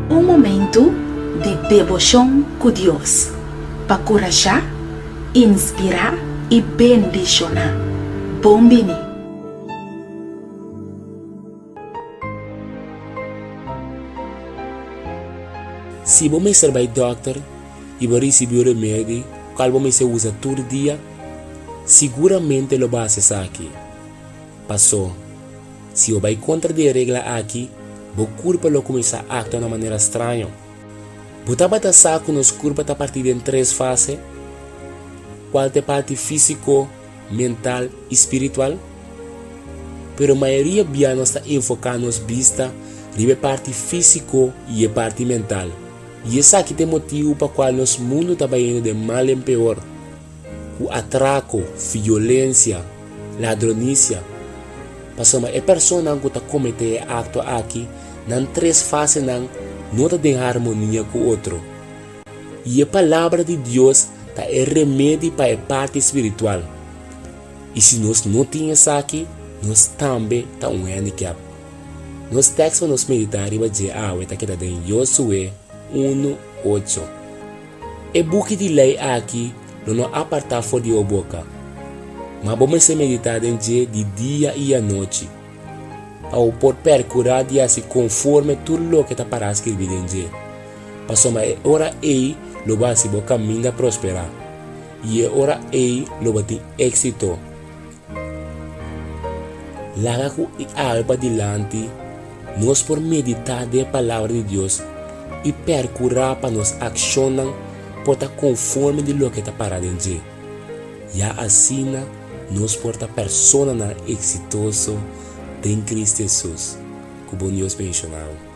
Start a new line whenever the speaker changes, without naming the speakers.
Un momentu di deboshon ku Dios pa kurashá, inspirá i bendishoná. Bon bini!
Si bo mester bai dòkter i bo risibí un remedi kual bo mester usa tur dia, siguramente lo bo hasi esaki. Pasó, si bo bai kontra di e regla aki, bo kurpa lo kuminsá aktua na manera straño. Bo tabata sa ku nos kurpa ta partí den tres fase, kual ta e parti físiko, mental i spiritual? Pero mayoria bia nos ta enfoká nos bista riba e parti físiko i e parti mental, i esaki ta e motibu pa kual nos mundu ta bayendo den mal en peor. Ku atrako, violensia, ladronisia. Pasobra e personanan ku ta kometé e akto aki, nan tres fasenan no ta den harmonia ku otro. I e Palabra di Dios ta e remedi pa e parti spiritual. I si nos no tin esaki, nos tambe ta un hèndikèp. Nos tèks pa nos meditá riba dje awe ta keda den Josué unu, ocho. E buki di lei aki lo no apartá for di bo boka, ma bo mester meditá den dje di dia i anochi, pa bo por perkurá di hasi konforme tur loke ta pará skirbí den dje, pasobra e ora ei lo bo hasi bo kaminda prosperá, i e ora ei lo bo tin éksito. Laga ku i awe padilanti nos por meditá den e Palabra di Dios i perkurá pa nos akshonnan por ta konforme di loke ta pará den dje. Ya asina nos por ta personanan eksitoso den Kristu Hesus. Ku bon Dios benshoná bo.